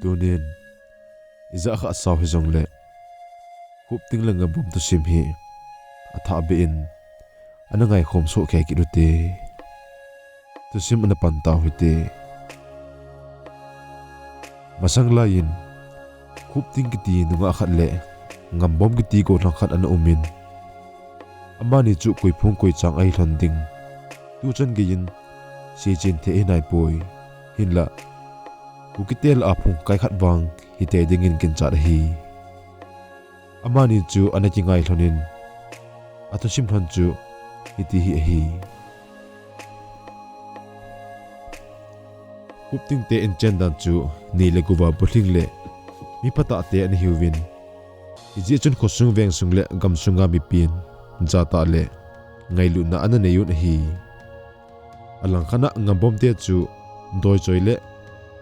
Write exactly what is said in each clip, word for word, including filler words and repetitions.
Tunin, ijat khat asao hijongle, Khupting le Ngambom thusim hi athah beh in ana ngaikhom soh kei kit ute. Thusim ana pan tau hite. Masang laiyin, Khupting kiti nungah khat le Ngambom kiti gollhang khat ana umin, amani chu koiphung koichang ahi lhon ding tuchan geiyin seichen thei ahi naipoi. Hinlah, Kukite lah a phung kai khat vang hitei dingin ginchat ahi. Amani chu ana kingai lhonin, athusim lhon chu hiti hi ahi. Khupting te inchen dan chu ni le gou a bulhing le mi phatah te ana hiuvin, hijeh chun khosung vengsung le gamsunga mipin jatah le ngailutna ana nei un ahi. Alangkhat a Ngambom te chu doichoi le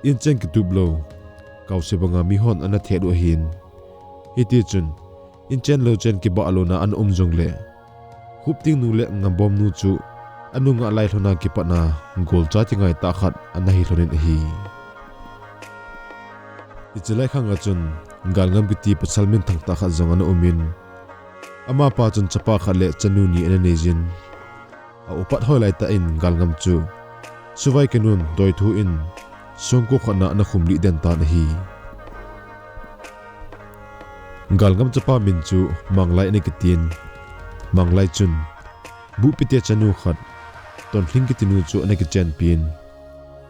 inchen kitup lou, kaose banga mihon ana thet u ahin. Hitichun, inchen louchen kibah louna ana um jongle, Khupting nu le Ngambom nu chu anungah lai lhona kipatna golcha kingai tah khat ana hi lhonin ahi. Hiche lai khang a chun, Galngam kiti pasal minthang tah khat jong ana umin, amapa chun chapa khat le chanu ni ana neijin, a upat hoi laitah in Galngam chu suvai kinun doithu in songko khat na ana khumlih den tan ahi. Galngam chapa min chu Manglai ana kitin, Manglai chun Buhpi te chanu khat, Tonlhing kitinu chu ana kichenpin,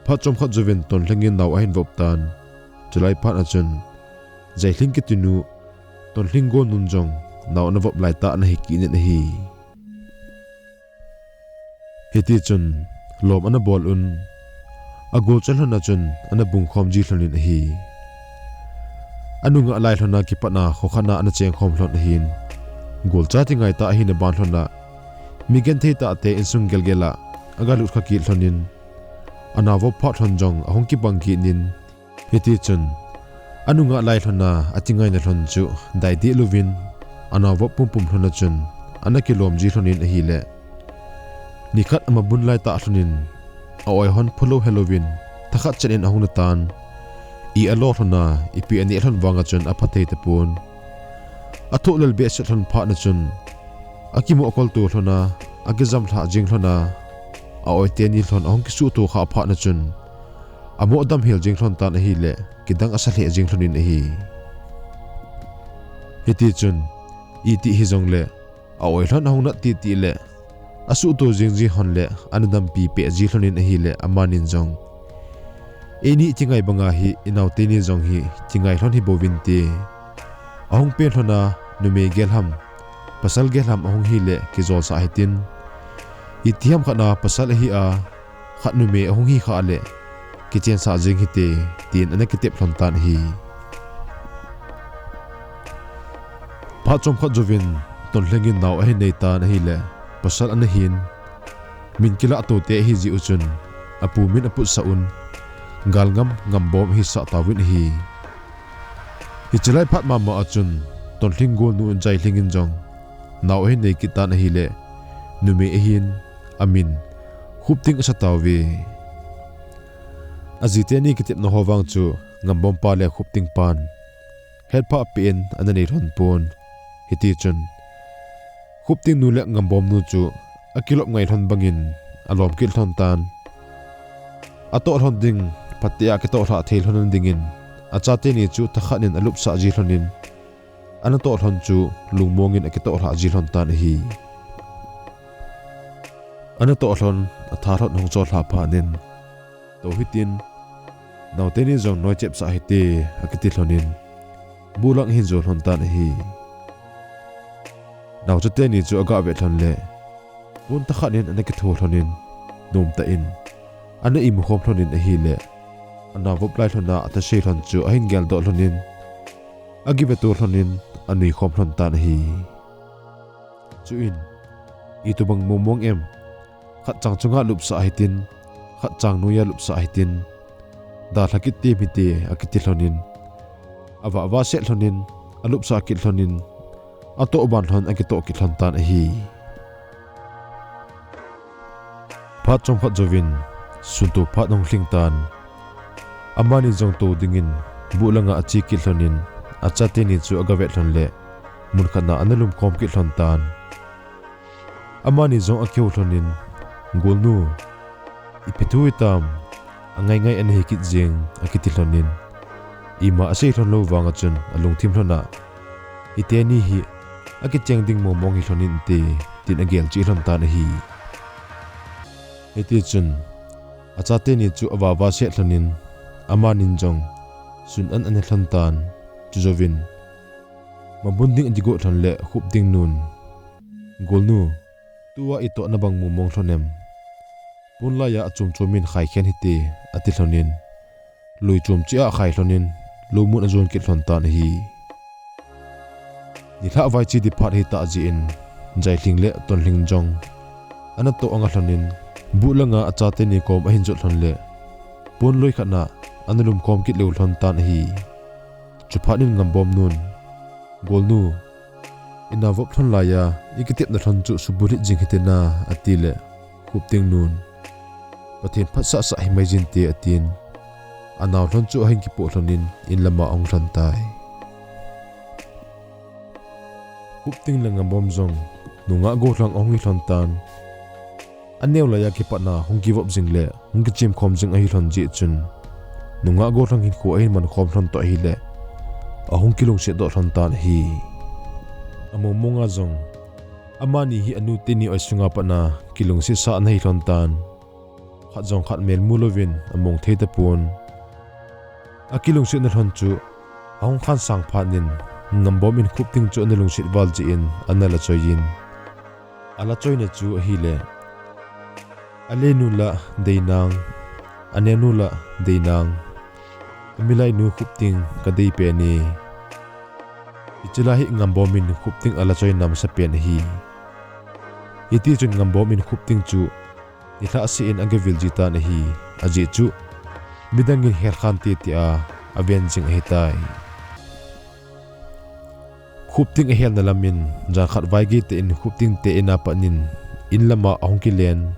phat chomkhat jouvin Tonlhing in nao ahin vop tan. Chulai phat a chun, Jailhing kitinu, Tonlhing golnun jong nao ana vop laitah ana hi kit in ahi. Hitichun, lom ana bol un, agolcha lhon a chun ana bungkhom ji lhonin ahi. Anungah lai lhona kipatna khokhat na ana chengkhom lhon ahin, golcha kingai tah ahina ban lhon a, mi genthei tah te insung gelgel a agalut kha kit lhonin, anao vop phat lhon jong ahung kibang kit in, hitichun, anungah lai lhona akingaina lhon chu daideh louvin, anao vop pumpum lhon a chun ana kilom ji lhonin ahile, nikhat ama bun laitah lhonin, a-oi hon phulou helouvin, thakhat chet in ahung natan, i alo lhon a, ipi aneh lhon vang a chun aphathei tapon. Athoh lel behseh lhon phat na chun, akimoh kolto lhon a, akijam lhah jing lhon a, a-oi teni lhon ahung kisuhto khah phat na chun, amoh damhel jing lhon tan ahile, kidang asa lheh jing lhonin ahi. Hitichun, iti hijongle, a-oi lhon ahung nat titi le, asuhto jing ji lhon le, ana dampi peh ji lhonin ahile, amanin jong, eini kingai banga hi, inao teni jong hi kingai lhon hibouvin te, ahung pen lhon a, numei gel ham, pasal gel ham ahung hile, kijolsah hitin, itiham khat na pasal ahi a, khat numei ahung hi khah le, kichensah jing hite, tin ana kitep lhon tan ahi. Phat chomkhat jouvin, Tonlhing in nao ahin nei tan ahile, pasal ana hin, min kilah to te ahi jeh u chun, apu min aputsah un, Galngam Ngambom ahisah tauvin ahi. Hiche lai phat mama a chun, Tonlhing golnu Jailhing in jong nao ahin nei kit tan ahile, numei ahin, amin Khupting asa tauve. Aji teni kitepna ho vang chu Ngambom pa le Khupting pan hetphah peh in ana nei lhon pon. Hitichun, Khupting nu le Ngambom nu chu akilop ngai lhon bangin alom kit lhon tan. Atoh lhon ding, phatea kitoh lhah thei lhon dingin, achate ni chu thakhat in alupsah ji lhonin, anatoh lhon chu lungmong in akitoh lhah ji lhon tan ahi. Anatoh lhon, atha lhon ahung chollhah phat in, tou hitin, naote ni jong noi chepsah hite, akiti lhonin, buh lang ahin jo lhon tan ahi. Naochate ni chu aga vet lhon le, pon thakhat in ana kitho lhonin, nomtah in ana imu khom lhonin ahile, anao vop lai lhon a athasei lhon chu ahin geldoh lhonin, akiveto lhonin, anui khom lhon tan ahi. Chuin, itobang mongmong em, khat chang chunga lupsah hitin, khat chang noiya lupsah hitin, dalha kit tem hite, akiti lhonin, avah vah set lhonin, alupsah kit lhonin, atoh ban lhon akitoh kit lhon tan ahi. Phat chomkhat jouvin, sunto phat ahung lhing tan, amani jong tou dingin buh langa ache kit lhonin, achate ni chu agavet lhon le, mun khatna ana lumkhom kit lhon tan. Amani jong akihou lhonin, "Golnu, ipi thu hitam, angai ngai ana hi kit jeng," akiti lhonin, ima asei lhon lou vanga chun alungthim lhona, "Hiteni hi akicheng ding mong mong hi lhonin te," tin agel cheh lhon tan ahi. Hiti chun, achate ni chu avava set lhonin, amanin jong sun an ana lhon tan, chujouvin, mabun ding adi got lhon le Khupting nun, "Golnu, tua itohna bang mong mong lhon em? Pon laiya achom chom in khai khen hite," ati lhonin, lui chom cheh a khai lhonin, lou mun ajon kit lhon tan ahi. Nilhah vai che di phat hita jeh in, jailhing le tonlhing jong ana toh anga lhonin, buh langa achate ni kom ahin jot lhon le, pon lui khatna ana lumkhom kit leu lhon tan ahi. Chuphat in Ngambom nun, "Golnu, inao vop lhon laiya ikitepna lhon chu subulhit jing hite na," ati le, Khupting nun, "Pathen phatsah sah himai jin te," atin, anao lhon chu ahin kipoh lhonin, in lama ahung lhon tai. Khupting le Ngambom jong nungah gollhang ahung hi lhon tan. Aneo laiya kipatna hung kivop jing le hung kichim khom jing ahi lhon jeh chun, nungah gollhang hinkho ahin man khom lhon toh ahile, ahung kilungset doh lhon tan ahi. Among monga jong, amani hi anu teni oi sunga patna kilungset sah ana hi lhon tan. Khat jong khat mel mu louvin among thei tapon. Akilungsetna lhon chu ahung khan sang phat in, Ngambom in Khupting chu ana lungset val jeh in ana la choi in, ala choina chu ahile, "Alenu la deinang, anenu la deinang, amilainu Khupting kadei pen e." Hiche la hi Ngambom in Khupting ala choina masapen ahi. Hiti chun Ngambom in Khupting chu nilhah seh in agavil ji tan ahi, ajeh chu midang in hel khante tia aven jing ahitai. Khupting ahelna lam in jan khat vaigei tah in Khupting te in a pat in, in lama ahung kilen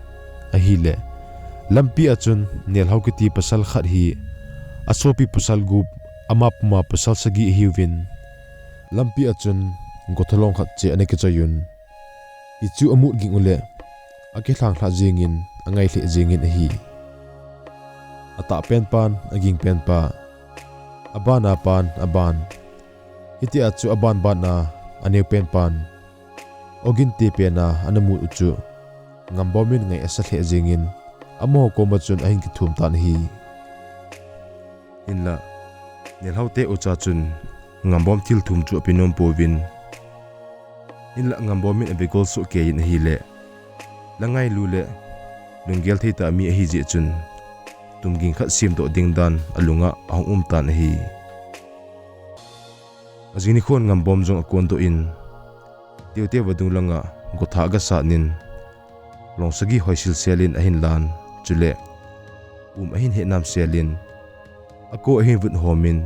ahile, lampi a chun Nelhao kiti pasal khat hi asopi pasal gup, ama puma pasal sagi ahiuvin, lampi a chun gothalong khat che ana kichoi un. Hichu amut ging uleh, akilhang lhah jengin, angai lheh jengin ahi. Atah pen pan, aging pen pa, aban a pan, aban. Hitia chu aban ban a, aneo pen pan, ogin te pen a ana mut u chu, Ngambom in ngai asa lheh jengin, amaho koma chun ahin kithum tan ahi. Hinlah, Nelhao te ucha chun Ngambom thil thum chu ape nom pouvin. Hinlah Ngambom in abegol soh kei in ahile, la ngailu le lunggel thei tah mi ahi jeh chun, tumging khat semdoh ding dan alunga ahung um tan ahi. Ajing nikhon Ngambom jong akondoh in, teuteu vadung langa gotha agasat in, longsagi hoisil sel in ahin lan, chule um ahin hehnam sel in, ako ahin vut hom in,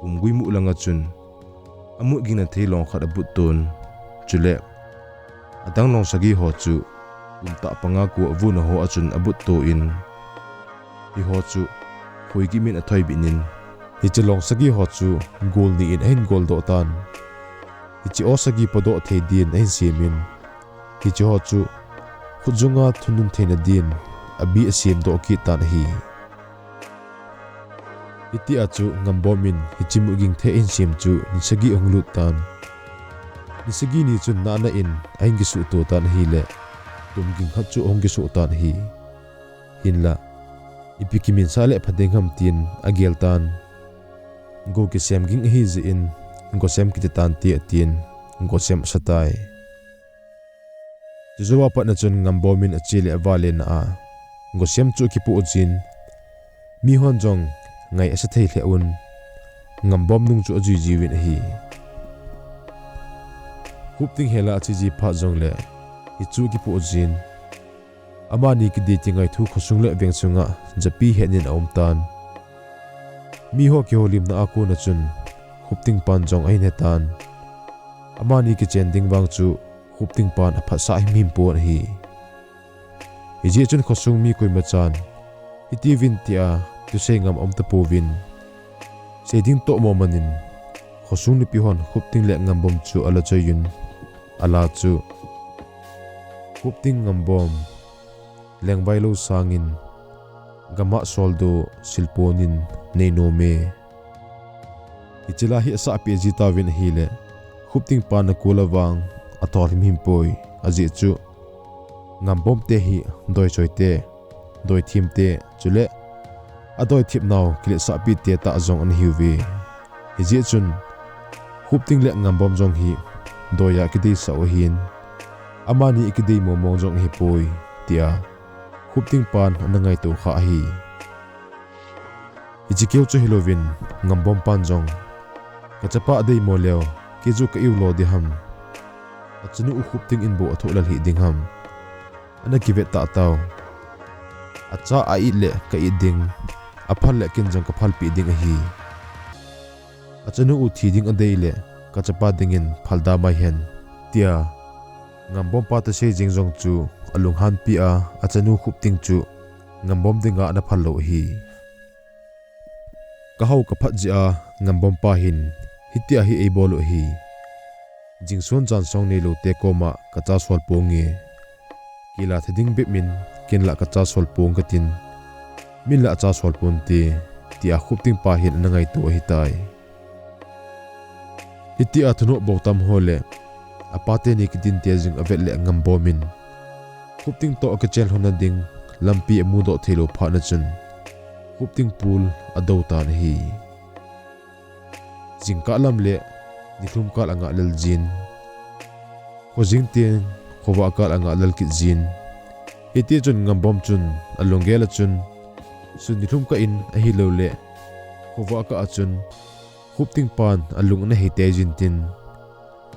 um guimuh langa chun, amut gingna thei long khat abut ton, chule adang longsagi ho chu, um tah panga ko avuna ho a chun abut to in, hiho chu, hoi gim in athoi bit in, hiche longsagi ho chu, gol ni in ahin goldoh tan. Hiche o sagi podoh thei din ahin sem in, hiche ho chu, khutjunga thunun theina din, abi asemdoh kit tan ahi. Hitia chu Ngambom in hiche mutging thei ahin sem chu ni sagi ahung lut tan. Ni sagi ni chun nana in ahin kisuhto tan ahile, tumging khat chu ahung kisoh tan ahi. Hinlah, ipi kiminsah le pha ding ham tin agel tan. Go kisem ging ahi jeh in, gosem kiti tante atin, gosem asa tai. Chujou a pat na chun Ngambom in ache le avale na a, gosem chu akipoh jin, mihon jong ngai asa thei lheh un, Ngambom nung chu ajui jiuvin ahi. Khupting hela ache ji phat jongle, hichu akipoh jin, amani kidei kingai thu khosung le veng sunga japi het in aum tan. Miho kihoulimna a kona chun, Khupting pan jong ahin hetan. Amani kichen ding vang chu, Khupting pan aphatsah himhim pon ahi. Hijeh chun khosung mi koima chan, hitiuvin tia thusei ngam aum tapouvin. Seiding toh mo manin, khosung nupi hon Khupting le Ngambom chu ala choi un, ala chu, Khupting, Ngambom, lengvai lou sangin, gam a soldoh silpon in nei nom e. Hiche la hi asahpeh ji tauvin ahile, Khupting pan akol avang, athoh himhim poi, ajeh chu, Ngambom te hi, doi choi te, doi thim te, chule, adoi thip nau kiletsahpi te tah jong ana hiuve. Hijeh chun, Khupting le Ngambom jong hi, doi a kideisah u ahin, amani akidei mong mong jong ahipoi, tia, Khupting pan ana ngaito kha ahi. Hiche keu chu hilouvin, Ngambom pan jong, kachapa adei mo leu, kei chu ka iu lo ding ham. Achanu u Khupting in bou athoh lel hih ding ham. Ana kivet tah tau. Acha a-it le ka it ding, aphal le ken jong ka phalpeh ding ahi. Achanu u thi ding adei le, kachapa dingin phal da mai hen, tia, Ngambom pa toh sei jeng jong chu, alunghanpi a, achanu Khupting chu, Ngambom dinga ana phal lou ahi. Ka hao ka phat jeh a, Ngambom pa hin, hitia hi eibol u ahi. Jingson jansong neilou te koma kacha sol ponge. Kei la thi ding bep in, ken la kacha sol pong katin, min la acha sol ponte, tia Khupting pa hin ana ngaito ahitai. Hitia thunoh bou tam ho le, apa teni kitin te jing avet le Ngambom in, Khupting toh akichen lhonna ding lampi amudoh theilou phat na chun, Khupting pul adou tan ahi. Jingkah lam le nilhum kal angah lel jin, khojing teng khovah kal angah lel kit jin. Hitichun Ngambom chun alunggel a chun, sun nilhum kah in ahilouleh khovah kah a chun, Khupting pan alung ana hei tei jin tin,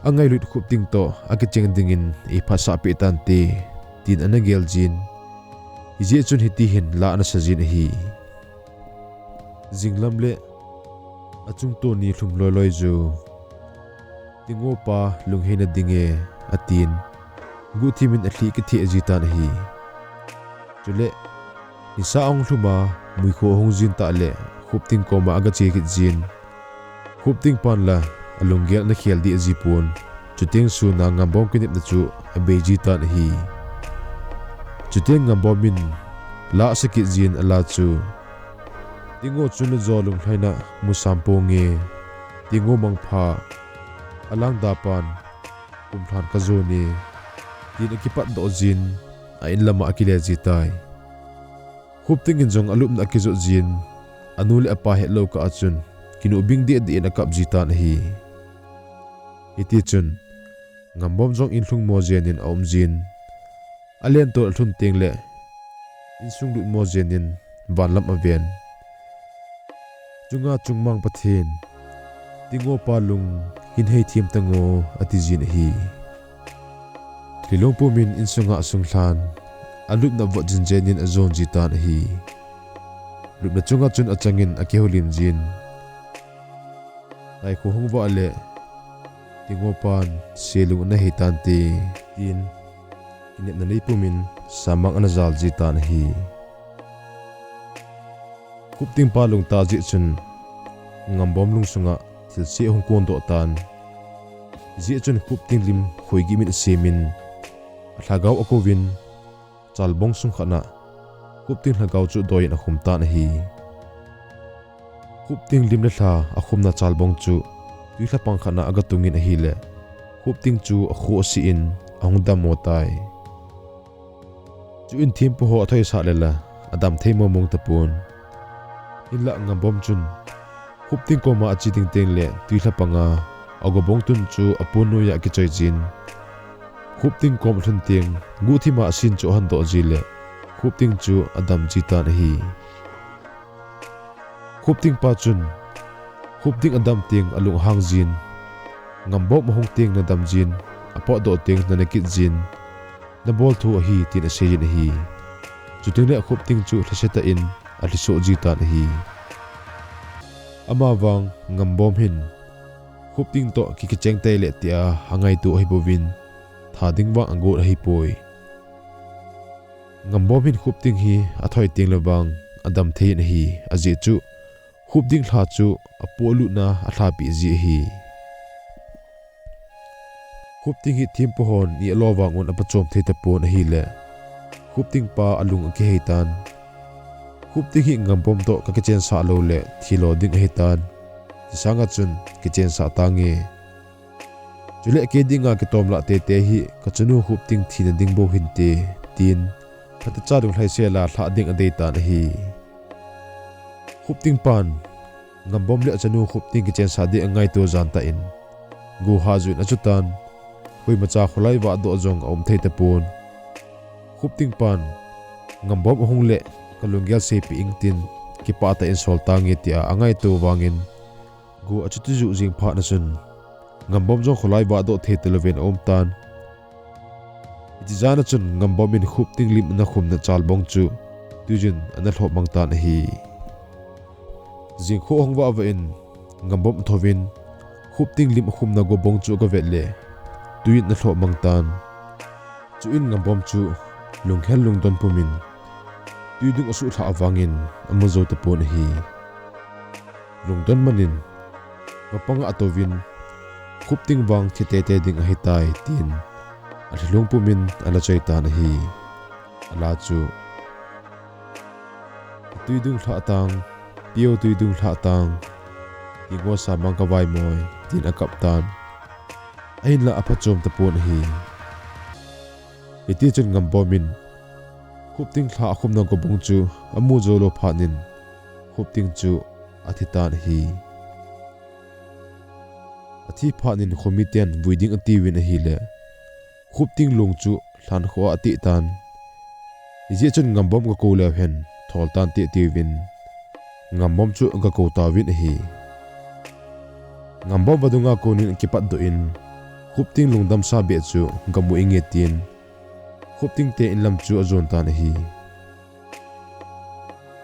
angailut Khupting toh akicheng dingin eiphatsah peh tante, tin ana gel jin. Hijeh chun hiti hin la ana sa jin ahi. Jinglam le achungto nilhum loiloi jou, Tingo pa lungheina dinge, atin, guhthimin alhih kitheh ji tan ahi. Chule, nisa ahung lhum a, muikho ahung jin tah le, Khupting koma agache kit jin. Khupting pan la, alunggel ana khel deh ji pon. Chuteng suna Ngambom kinepna chu abei ji tan ahi. Chuteng Ngambom in la asa kit jin ala chu, Tingo chun najo lunglhaina mu sam ponge. Tingo mangpha, alangda pan, kumlhan kajon e, tin akipatdoh jin, a-in lama akile ji tai. Khupting in jong alupna akijot jin, anu le apa hetlou kah a chun, kinuhbing deh deh in akap ji tan ahi. Hitichun, Ngambom jong inlhung mo jen in aum jin, alen tol alhun teng le, insung lut mo jen in vanlam aven. Chunga chungmang Pathen, Tingo pa lung hin hei them tango, ati jin ahi. Lhilong pumin insunga asunglhan, alupna vot jin jen in ajon ji tan ahi. Lupna chunga chun achangin akihoulim jin. Taikho hung vah le, Tingo pan selung ana hei tante, tin, kinepna nei pumin samang ana jal ji tan ahi. Khupting pa lungtah jeh chun, Ngambom lungsunga thilse ahung kondoh tan. Hijeh chun Khupting lim khoigim in asemin, alhagao akouvin, chalbong sung khatna, Khupting lhagao chu doiyin akhum tan ahi. Khupting lim le lha akhumna chalbong chu, twi lhapang khatna agatungin ahile, Khupting chu akhoh asih in ahung dammo tai. Chuin thempu ho athoisah le la, adam thei mong mong tapon. Hinlah Ngambom chun, Khupting koma ache ding teng le twi lhapanga, agobong tun chu apon noiya akichoi jin. Khupting kom alhun teng, guhthima asin chu ahondoh ji le, Khupting chu adam ji tan ahi. Khupting pa chun, Khupting adam teng alung ahang jin, Ngambom ahung teng nadam jin, apotdoh teng nana kit jin, nabol thu ahi, tin aseiyin ahi. Chuteng le Khupting chu lhasetah in alhisoh ji tan ahi. Amavang Ngambom hin, Khupting toh ki, kicheng tei le tia angaito ahibouvin, tha ding vang agot ahipoi. Ngambom hin Khupting hi athoi teng le vang adam thei in ahi, ajeh chu Khupting lha chu apoh lutna alhapeh ji ahi. Khupting hi thempu hon i alo vang un apachom thei tapon ahile, Khupting pa alung akihei tan. Khupting hi Ngambom toh kakichensa lou le thilo ding ahitan. Chusanga chun kichensah tange. Chule kei dinga kitom lah teitei hi kachanu Khupting thina ding bou hinte, tin phatecha lunglhaisel a lhah ding adei tan ahi. Khupting pan Ngambom le achanu Khupting kichensah ding angaito jan tah in, go hahjui in achutan, koimacha kholai vahdoh jong aum thei tapon. Khupting pan, Ngambom ahung le kalunggel seipeh ing tin, kipah tah in sol tange tia angaito vangin, go achuti juh jing phat na chun, Ngambom jong kholai vahdoh thei talouvin aum tan. Hiche jan a chun Ngambom in Khupting lim ana khumna chalbong chu tuijin ana lhoh mang tan ahi. Jingkho ahung vah vah in Ngambom athouvin, Khupting lim akhumna gobong chu agavet le, tuiyin ana lhoh mang tan. Chuin Ngambom chu lunghel lungdon pumin, tui dung asuhlhah vangin amu jou tapon ahi. Lungdon man in, vapanga atouvin, Khupting vang thi teitei ding ahitai, tin alhalung pumin ala choi tan ahi. Ala chu, Tui dung lhah tang, Pio tui dung lhah tang, Tingo samang kavaimoi, tin akap tan. Ahinla aphachom tapon ahi. Hitichun Ngambom in Khupting lha akhumna gobong chu amu joulou phat in, Khupting chu athitan ahi. Athi phat in khomiten vui ding atiuvin ahile, Khupting long chu lhankho a ateh tan. Hijeh chun Ngambom gakou leu hen thol tante atiuvin, Ngambom chu agakou tauvin ahi. Ngambom vadunga konin akipatdoh in, Khupting lungdamsa beh chu gamu inge tin, Khupting te inlam chu ajon tan ahi.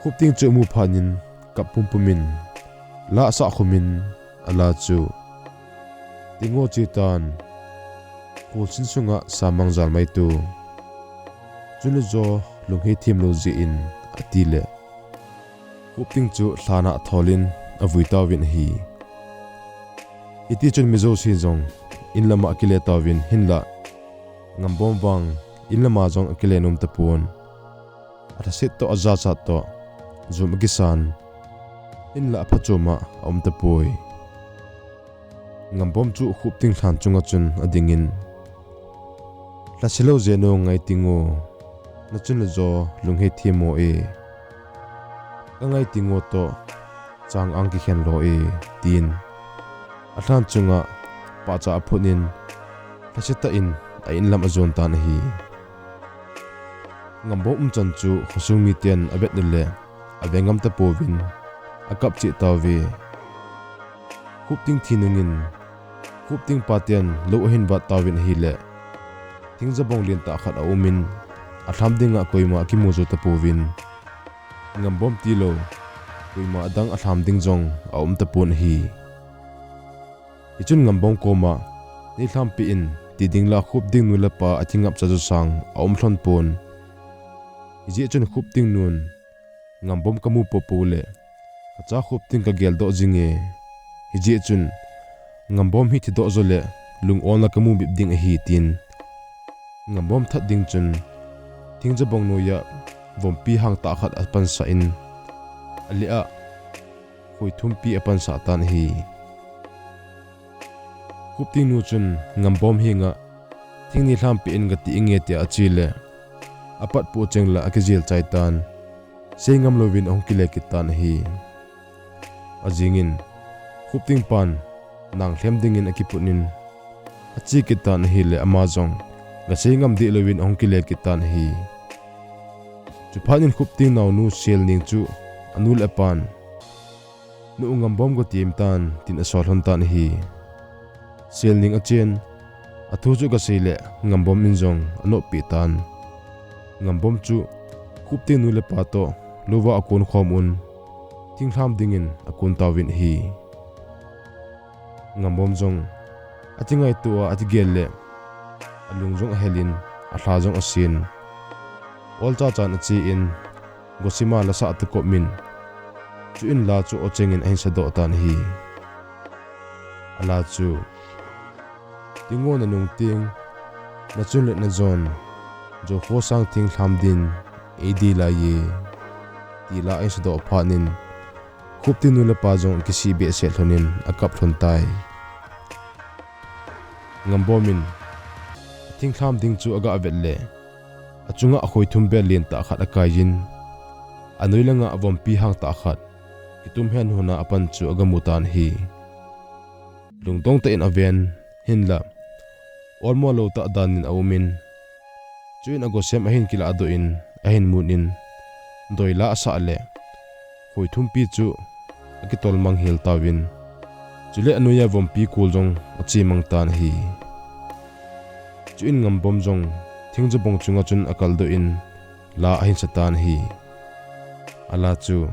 Khupting chu amu phat in kap pumpumin, la asah khumin, ala chu, Tingo chetan, Kolsin sunga samang jalmai tu, chule jo lunghethem lou jeh in, atile, Khupting chu lhan a atholin avui tauvin ahi. Hitichun mi jouse jong inlama akile tauvin, hinla Ngambom vang inlama jong akile nom tapon. Alhaset toh ajachat toh jum akisan, hinla aphachoma aum tapoi. Ngambom chu Khupting lhan chunga chun adingin, Lhaselou jeng o ngai Tingo, nachun le jo lunghethem o e. Kangai Tingo toh chang ang kikhen lo e, tin alhan chunga pahcha aphut in, lhasetah in a inlam ajon tan ahi. Ngambom umchan chu khosung miten avet uleh, ave ngam tapouvin, akap cheh tauve. Khupting thi nungin, Khupting paten lou ahin vat tauvin ahile, thingjabong lentah khat aumin, alham dinga koima akimu jou tapouvin, Ngambom tilou, koima adang alham ding jong aum tapon ahi. Hichun Ngambom koma, neilhampeh in, ti ding lah Khupting nu le pa akingapcha jousang aum lhon pon. Hijeh chun Khupting nun, Ngambom kamu poupou leh, kacha Khupting kageldoh jinge. Hijeh chun, Ngambom hi thidoh joleh, lung-ol a kamu bep ding ahi, tin Ngambom that ding chun, thingjabong noiya vompi hangtah khat apansah in, aleh a khoi thumpi apansah tan ahi. Khupting nu chun Ngambom henga, thing neilhampeh in kati inge tia achele, apatpoh cheng lah akijel chai tan, sei ngam louvin ahung kile kit tan ahi. Ajingin, Khupting pan, nang lhem dingin akiputnin, ache kit tan ahile ama jong, gasei ngam deh louvin ahung kile kit tan ahi. Chuphat in Khupting naonu Selneng chu, anu le apan, Nu Ngambom gatem tan, tin asol lhon tan ahi. Selneng achen, athu chu agasei leh Ngambom in jong anoppi tan. Ngambom chu, Khupting nu le pa toh, louva akon khom un, thinglham dingin akon tauvin ahi. Ngambom jong, akingaito a, akigel leh, alung jong ahelin, alha jong asen. Olcha chan achen, gosima lasah atukop min, Chuin la chu ochengin ahin sadoh tan ahi. Ala chu, Tingo, nanung teng, nachun le najon, Jokho sang thinglham din eidi laiye, ti la ahin sadoh phat in, Khupting nu le pa jong kisih behseh lhonin akap lhon tai. Ngambom in athinglham ding chu aga vet le, achunga khoi thum bel lentah khat akaiyin, anoi langa vompi hangtah khat kitum hen hona apan chu aga mu tan ahi. Lungdong tah in aven, hinla olmo lou tah danin aumin, chuin agosem ahin kilah doh in, ahin mut in, doila asah le khoi thumpi chu akitol mang hel tauvin, chule anoiya vompi kol jong ache mang tan ahi. Chuin Ngambom jong thing jabong chunga chun akaldoh in la ahin sa tan ahi. Ala chu,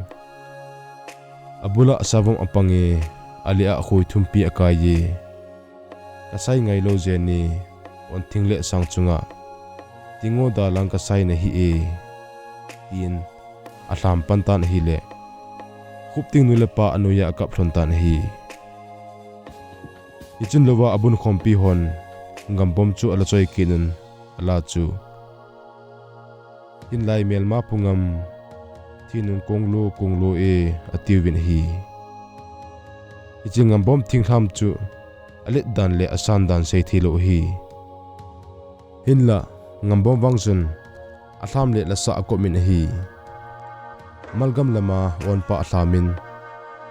Abula savom apange, alea khoi thumpi akaiye, kasai ngailou jenge, onthing le sang chunga Tingo dalang kasai nahi e, tin alham pan tan ahile, Khupting nu le pa anoiya akap lhon tan ahi. Hichun louva abun khompi hon Ngambom chu ala choi kit un, ala chu, Hinlai melma pu ngam, thinung konglo konglo e, atiuvin ahi. Hiche Ngambom thinglham chu alet dan le asan dan seithei lou ahi. Hinla Ngambom vang chun alham le lasah akop in ahi. Malgam lama onpa alhamin,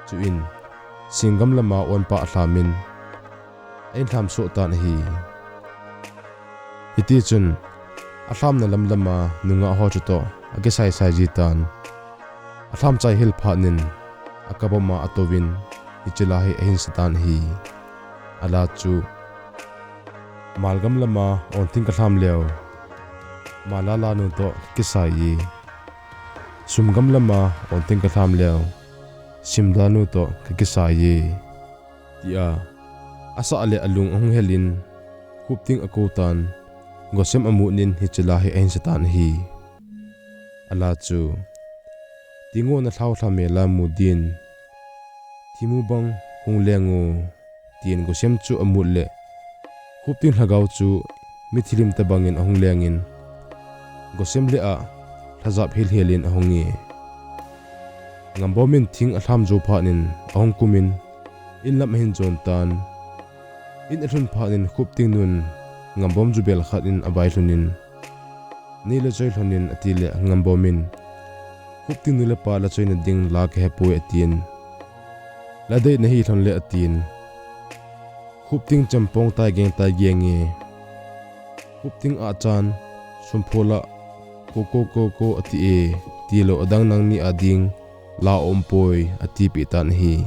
chuin singgam lama onpa alhamin, ahin lham soh tan ahi. Hitichun alhamna lamlama nungah ho chutoh akisaisai ji tan. Alham chai hel phat in akaboma atouvin, hiche la hi ahin sa tan ahi. Ala chu, Malgam lama onthing kalham leu, Malala nu toh kakisai e. Sumgam lama onthing kalham leu, Simla nu toh kakisai e, tia asah le alung ahung helin, Khupting akou tan, gosem amut in hiche la hi ahin sa tan ahi. Ala chu, Tingo nalhao lha mela mu din, thimu bang hung leng o, tin gosem chu amut le, Khupting lhagao chu mithi lim tobangin ahung lengin, gosem le a lhajap helhel in ahung e. Ngambom in thing alham jou phat in ahung kumin, in lam ahin jon tan. In alhun phat in Khupting nun Ngambom ju bel khat in avai lhonin, Nei lachoi lhonin, atile Ngambom in, Khupting nu le pa lachoina ding la kahepoi, atin. Ladei nahi lhon le, atin. Khupting chempong tai geng tai genge, Khupting achan sumphola ko ko ko ko ati e, tilou adang nangni a ding la aumpoi, atipeh tan ahi.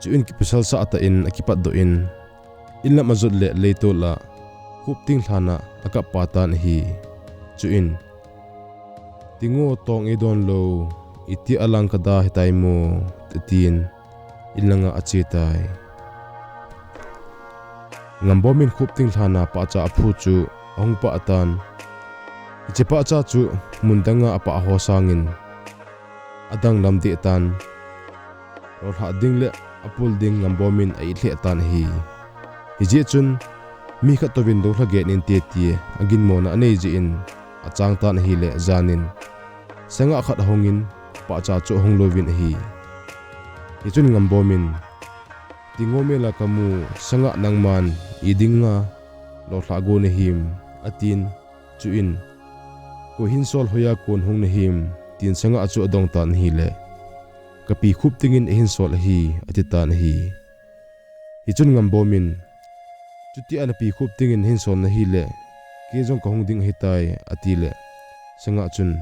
Chuin kipasalsah tah in akipatdoh in, in lam ajot le leitol a Khupting lhan a akap pah tan ahi. Chuin, Tingo, tong eidon lou, iti alang kada hitai mo, atin, in langa ache tai. Ngambom in Khupting lhan a pahcha aphu chu ahung pah tan. Hiche pahcha chu mun danga apah ho sangin adanglam deh tan. Lolhah ding le apul ding Ngambom in a-it lheh tan ahi. Hijeh chun, mi khat touvin doulha get inte tia aginmona anei jeh in achang tan ahile, janin sangah khat ahungin pahcha chu ahung louvin ahi. Hichun Ngambom in, Tingo mela kamu, sangah nangman i dinga lolhah go nahim, atin. Chuin, koi hinsol hoiya kon hung nahim, tin sangah chu adong tan ahile, kapi Khupting in eihinsol ahi, ati tan ahi. Hichun Ngambom in, chutia napi Khupting in hinsol nahile, kei jong kahung ding ahitai, atile, sangah chun,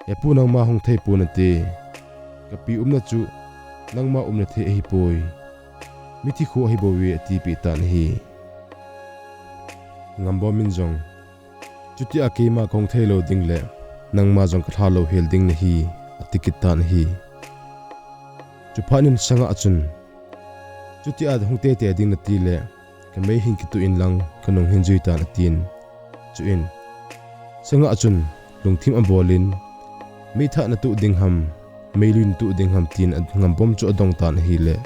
Hepu, nangma hung theipon nate, kapi umna chu nangma umna thei ahipoi, mithi kho ahibouve, atipeh tan ahi. Ngambom in jong, chutia keima kahung theilou ding le nangma jong kalha louhel ding nahi, ati kit tan ahi. Chuphat in sangah chun, chutia hung teitei ding natile, kamei hin kituh inlang kanung hin jui tan, atin. Chuin, sangah chun lungthim abolin, Meithah natoh ding ham, meilui natoh ding ham, tin a Ngambom chu adong tan ahile,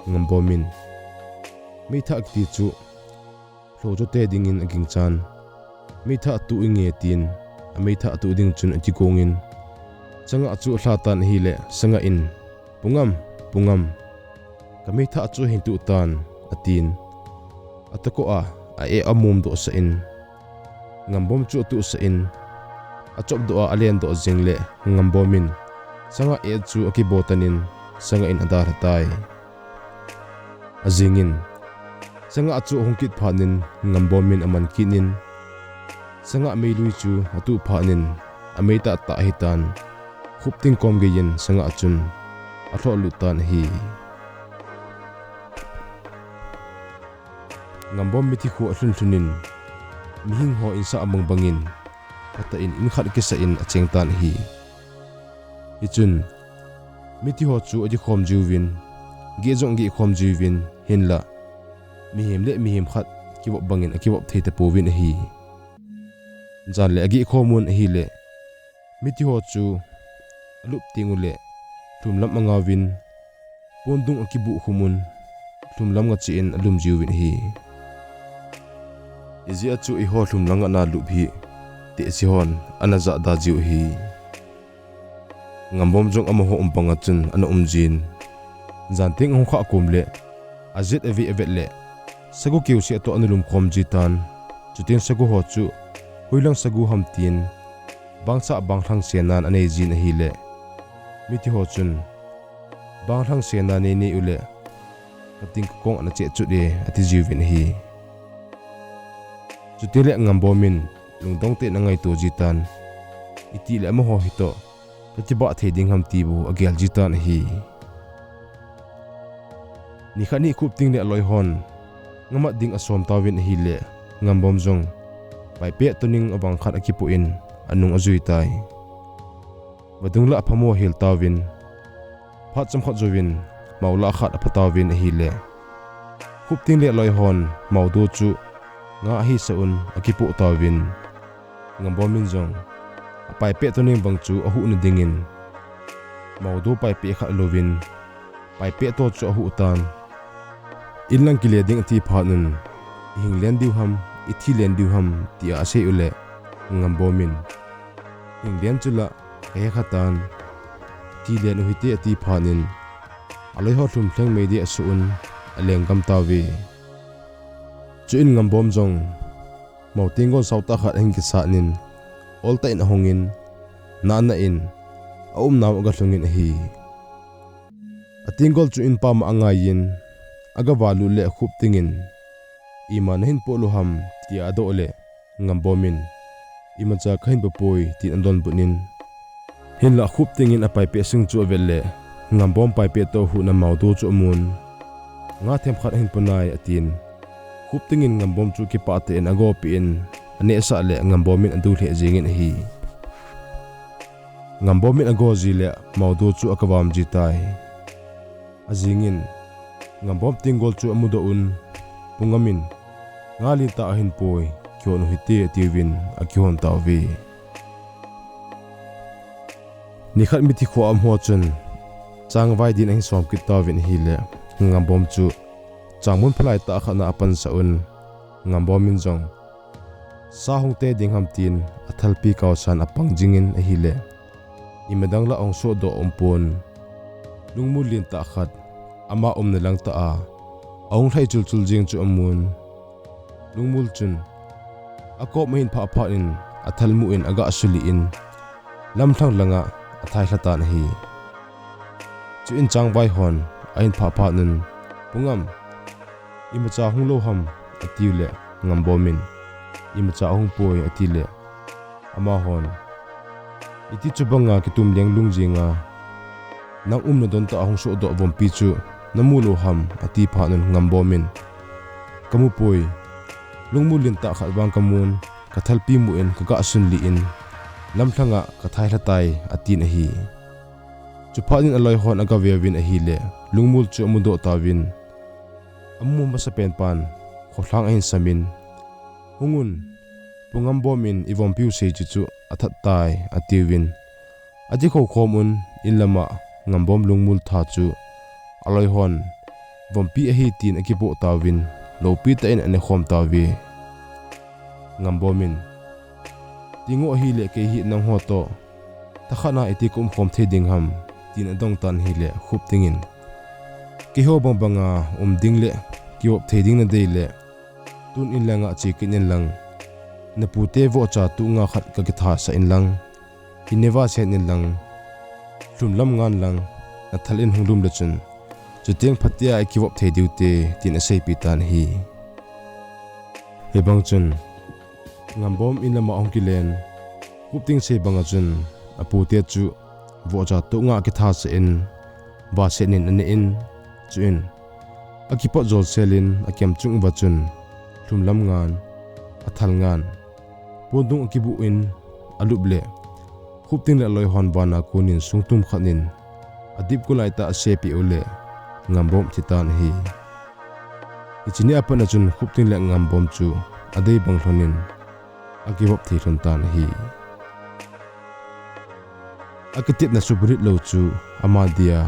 Ngambom in, meithah kiti chu lhocho te dingin aginchan, meithah toh inge, tin ameithah toh ding chun akigongin, Sangah chu alha tan ahile, Sangah in, Pu Ngam, Pu Ngam, kameithah chu hin toh tan, atin, atohkoh a, a-eh amomdoh sah in, Ngambom chu atohsah in, achopdoh a alendoh jeng le, Ngambom in Sangah eh chu akibotan in, Sangah in adalha tai. Ajingin, Sangah chu ahung kit phat in, Ngambom in aman kit in, Sangah meilui chu atoh phat in, amei tahtah ahitan, Khupting kom geiyin Sangah chun alhohlut tan ahi. Ngambom mithi khu alhun lhun in, mihing ho insah bang bangin, phatah in in khat akisah in acheng tan ahi. Hichun, mithi ho chu akikhom jiuvin, geh jong ageh khom jiuvin, hinlah mihem le mihem khat kivop bangin akivop thei tapouvin ahi. Jan le ageh khom un ahile, mithi ho chu alup teng ule, lhum lam angauvin, pondung akibuh khum un, lhum lam nga cheh in alum jiuvin ahi. Ijeh a chu eiho lhum lam nga na lup hi, tehse hon ana jahda jiu ahi. Ngambom jong amaho um banga chun ana um jin, jan teng ahung khah kom le, ajet aveh avet le, sagu keuseh toh ana lumkhom jitan, chuteng sagu ho chu hoilang sagu ham tin, bangsah banglhang senan anei jin ahile, mithi ho chun, banglhang sena nei nei ule, kating kakong ana cheh chut e, ati jiuvin ahi. Chutile Ngambom in lungdong tah in angaito jitan, itile amaho hitoh kakibah thei ding ham ti bou agel jitan ahi. Nikhat hi Khupting le aloi hon ngamat ding asom tauvin ahile, Ngambom jong paipeh toning avang khat akipoh in anung ajui tai. Vadung lah aphamo hel tauvin, phat chomkhat jouvin mao lah khat apha tauvin ahile, Khupting le aloi hon maodo chu nga ahisah un akipoh tauvin, Ngambom in jong apaipeh toning bang chu ahuhna dingin, maodo paipeh khat alouvin, paipeh to chu ahuh tan. Inlang kile ding ati phat un, ihing len diu ham, ithi len diu ham, tia asei ule, Ngambom in, hing len chu lah kahe khatan, thi len u hite, ati phat in, aloi ho lhum lheng mei ding asuh un, alenggam tauve. Chuin Ngambom jong mao tenggol saotah khat ahin kisat in, oltah in ahungin, nahna in aumnau agalhungin ahi. Atenggol chu inpam a angaiyin, agavat lut le Khupting in, ima nahin poh lou ham, tia adoh le, Ngambom in, imacha kahin poh poi, tin adonbut in, hinlah Khupting in apaipeh sung chu avet le, Ngambom paipeh toh ahuhna maodo chu amun, nga themkhat ahin poh nai, atin, Khupting in Ngambom chu kipah tah in agopeh in, anehsah le Ngambom in adu lheh jengin ahi. Ngambom in ago ji le maodo chu akavam ji tai. Ajingin, Ngambom tenggol chu amudoh un, Pu Ngam in, nga lentah ahin poi, kihon u hite, atiuvin akihon tauve. Nikhat mithi khoa umho chun, changvai din ahin som kit tauvin ahile, Ngambom chu changmun phalai tah khat na apansah un, Ngambom in jong, sa hung te ding ham tin, athalpi kaosan apang jingin ahile, imadang lah ahung sohdoh aumpon, lungmul lentah khat ama umna langtah a ahung lhai chulchul jeng chu amun. Lungmul chun akop ahin phah phat in, athalmuh in aga sulih in, lamlhang langa athailha tan ahi. Chuin changvai hon ahin phah phat un, Pu Ngam, imacha hung lou ham, atiu le, Ngambom in, imacha ahung poi, ati le, amahon, iti chubanga kitum lenglung jenga nang umna don tah a hung sohdoh vompi chu namu lou ham, ati phat un Ngambom in, kamu poi, lungmul lentah khat vang kamun, kathalpi muh in kaga sunlih in, lamlhanga kathailha tai, atin ahi. Chuphat in aloi hon agaveuvin ahile, lungmul chu amudoh tauvin, amu masapen pan kholhang ahin samin, hungun, Pu Ngambom in ivompiu sei chu chu athat tai, atiuvin, Ati khoukhom un, in lama Ngambom lungmul tha chu aloi hon vompi ahi tin akipoh tauvin, loupi tah in ane khom tauve. Ngambom in, "Tingo ahile kei hi nangho toh thakhat na iti ka umkhom thei ding ham?" tin adong tan ahile Khupting in, "Keiho bangbanga um ding le kivop thei ding nadei le, tun in langa che kit in lang, napute vohcha tuh nga khat kakithasah in lang, in neva sen in lang, lhum lam ngan lang, nathal in hung lum le chun, chuteng phatea ikivop thei diu te," tin aseipi tan ahi. Hibang chun Ngambom in lama ahung kilen, Khupting sei banga chun apute chu vohcha tuh nga kithasah in, vasen in ane in, chuin akipot jolsel in akem chung uva chun lhum lam ngan, athal ngan, pondung akibuh in alup le, Khupting le aloi hon vana konin sungtum khat in adip kulai tah asepeh u le, Ngambom thi tan ahi. Hiche ni a pat a chun Khupting le Ngambom chu adei bang lhon in akivop thei lhon tan ahi. Akitepna suburit lou chu ama dia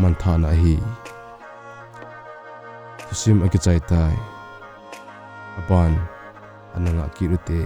manthahna ahi. Thusim akichai tai. Aban ana ngah kit ute.